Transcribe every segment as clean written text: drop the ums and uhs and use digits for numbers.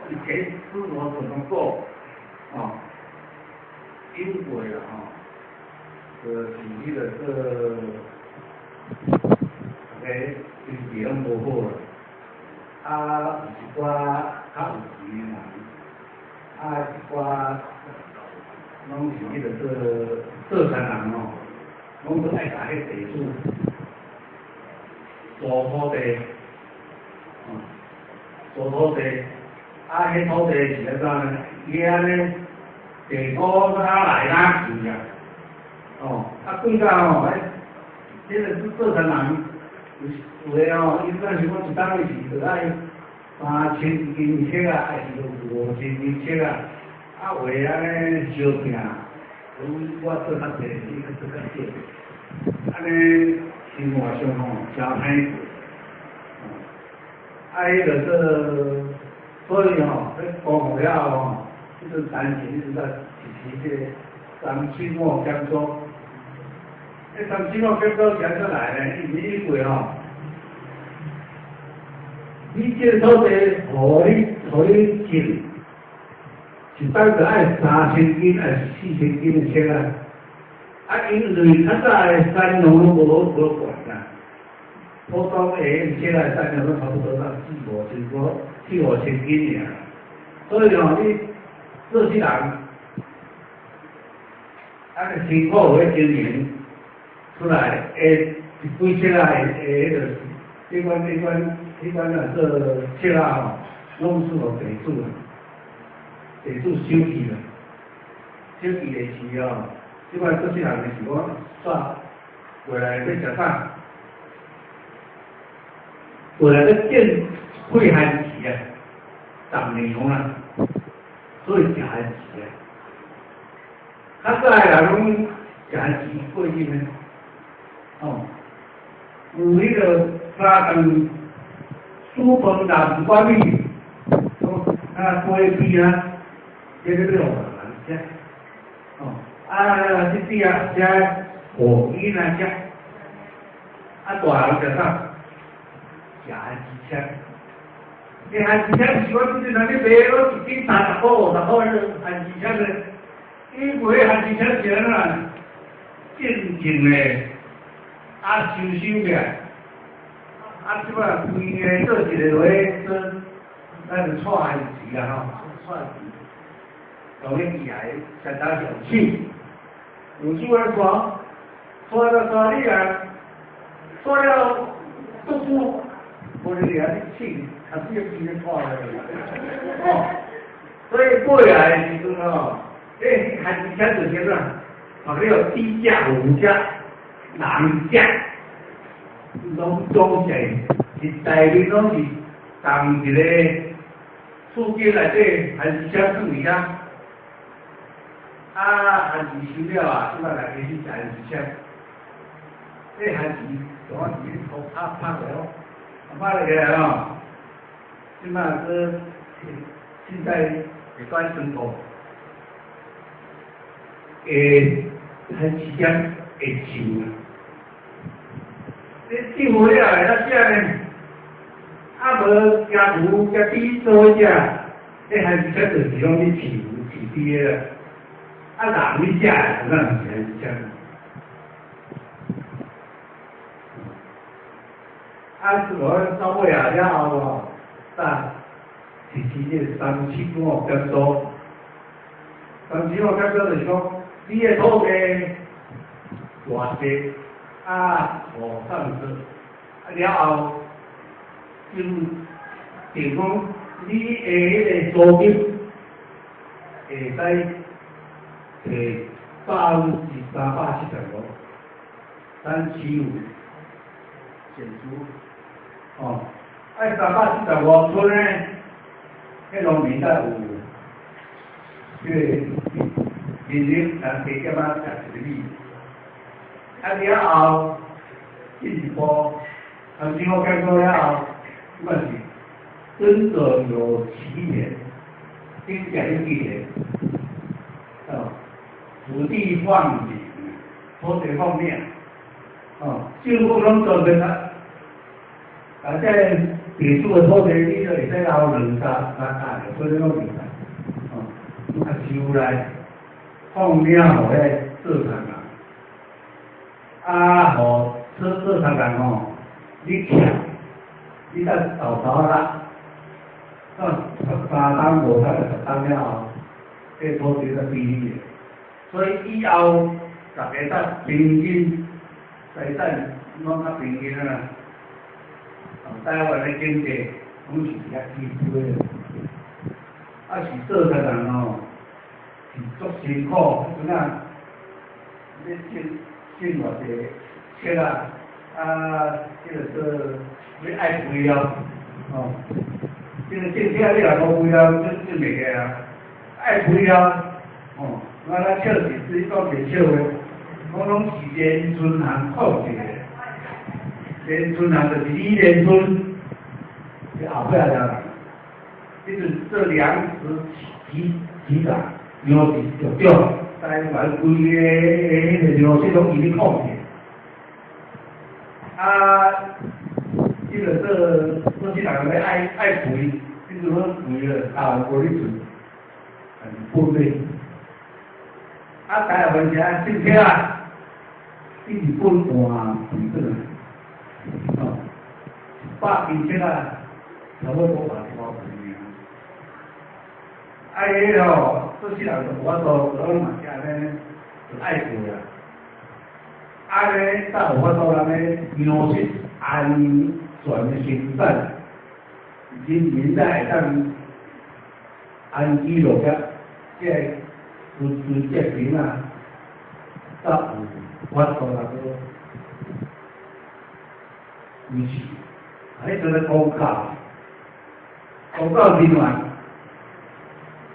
以前師傅怎麼做？哦，因為啦吼，就是彼个做，大家經濟攏無好啦，啊，有一寡較有錢的人，啊，一寡攏是彼个做做田人吼，攏總愛共彼地主租土地，哦，租土地，啊，彼土地是按怎呢？伊按呢地土哪來哪去啊？哦，啊，貴到吼，彼這个做田人有有的吼，伊若是講一冬是著愛3000斤粟啊，還是5000斤粟啊？啊，有的按呢相拼，我做較濟，你閣做較少，按呢生活上吼誠歹過。啊，彼个做，所以吼，彼光復了後吼，彼陣單錢彼陣才實施這個三七五減租。彼三七五減租是按怎來呢？因為以過吼，你這個土地予你予你種，一冬就愛3000斤，還是4000斤的粟啊？啊，因為較早的產量攏無無懸啊，普通的粟仔產量攏差不多到四五千塊，四五千斤爾。所以吼，你做事人，按呢辛苦的經營出來，會一幾粟仔的彼个，彼款彼款彼款啊做粟仔吼，攏是予地主啊，地主收去啦，收去的時吼，這擺做事人就是講，煞過來欲食啥？過來欲種歲番薯啊，雜糧啊，所以食番薯啊。較早的人攏食番薯過日呢，哦，有彼个三頓煮飯淋一寡米，哦，啊，鍋邊啊，這個欲予人食，哦，啊，這啲啊食予囡仔食，啊，大人食啥？食番薯簽。你番薯簽是講這陣人咧賣，攏一斤30塊、50塊，番薯簽咧。伊賣番薯簽是按怎？種種的，啊收收起來，啊這擺規个做一个落做，咱就蔡番薯啊吼，蔡番薯，用彼機械相當用手，用手來搓，搓了搓你啊，搓了足久，無你掠你手，較水個機咧搓落去，哦，所以過來的時陣吼，欸，番薯簽就是啥？別了豬食、牛食、人食，攏總是是內面攏是仝一个厝間內底番薯簽囥佇遐，啊，番薯收了啊，這擺來開始食番薯簽，這番薯就我自己塗拍拍落哦，拍落起來吼，這擺閣現在會關倉庫，會番薯簽會臭啊！你種好了會當食呢？啊無驚牛驚豬做食，彼番薯簽就是攏咧飼牛飼豬的啦。啊，人咧食的，那毋是番薯簽。啊，我到尾啊了後吼，才實施這個三七五減租。三七五減租就是講，你的土地偌濟，啊，予差毋多，啊了後就定講你的彼個租金會使提375%，375減租，哦，啊375村呢，彼農民才有這個面積人加減仔食一個米，啊了後進一步，三七五減租了後，這擺是耕者有其田，耕者有其田，哦，土地放領，土地放領，哦，政府攏做變啊，啊這地主的土地，你就會使留兩三三甲，所以攏袂使。哦，較收來放領予彼做工人，啊，予做做工人吼，你欠，你才豆豆啦，到3冬五冬10冬了後，這土地才歸你的。所以以後，逐家才平均財產攏較平均啊。台灣的經濟攏是遐起飛的，啊是做工人吼，是足辛苦，彼陣啊，咧種種偌濟粟啊，啊，這個做欲愛肥料，哦，這個種粟你若無肥料，種種袂起啊，愛肥料，哦，我咱笑是水講袂笑的，講攏是連村行控制的，連村行就是李連春，是後壁人，彼陣做糧食局局長，糧食局長，台灣規个彼個糧食攏伊咧控制。啊，這個做做世人咧愛愛肥，彼陣講肥了，啊，無咧做，是笨的。啊，台灣是啊，種粟啊，一直分換肥轉來，哦，100斤粟啊，差不多500多塊爾。啊，彼吼，做世人就無法度，攏嘛是按呢，就愛過啊。按呢，才有法度人咧糧食安全的生產，人民才會當安居樂業，這個隨隨這邊啊，才有法度來個維持。啊，彼陣咧公教，公教人員，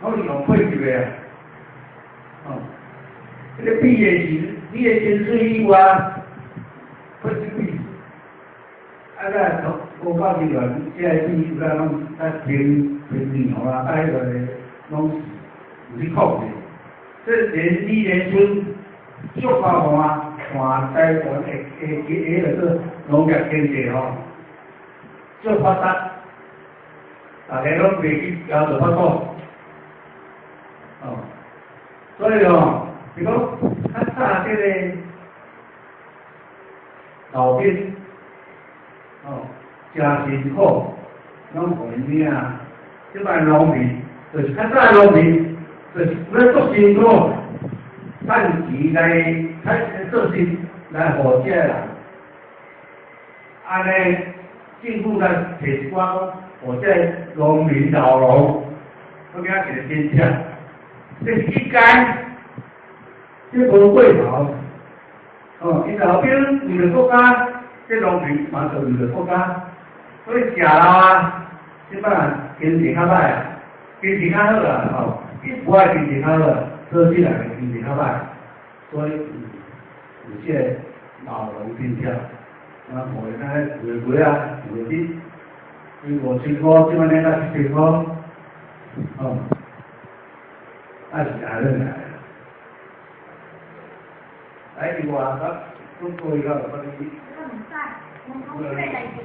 攏是用配給的啊，哦，這個比的是你的薪水以外，配一比，啊，個公教人員，這個比有攏較平平常啦，啊，彼個攏是有去控制。這連李連春足夠看看台灣的的的彼個做農業經濟吼，足發達，逐家攏袂去交做法度，哦，所以吼，是講較早這個老兵，哦，誠辛苦，攏予𪜶領。這擺農民就是較早農民，就是咧足辛苦，趁錢來趁做事來予這個人。按呢，政府來提一寡講，予這個農民老農，閣領一個津貼，這是應該，這無過頭。哦，𪜶老兵為著國家，這農民嘛就為著國家，所以食老啊，這擺經濟較歹啊，經濟較好啦，吼，一般的經濟較好，做起來的經濟較歹，所以有有這個老農津貼，啊，予𪜶安呢月月啊，月日，伊5000箍，這擺領到7000箍，哦，啊是按呢來。哎，另外，咱阮過去到捌去。這個毋使，問講這個代誌無？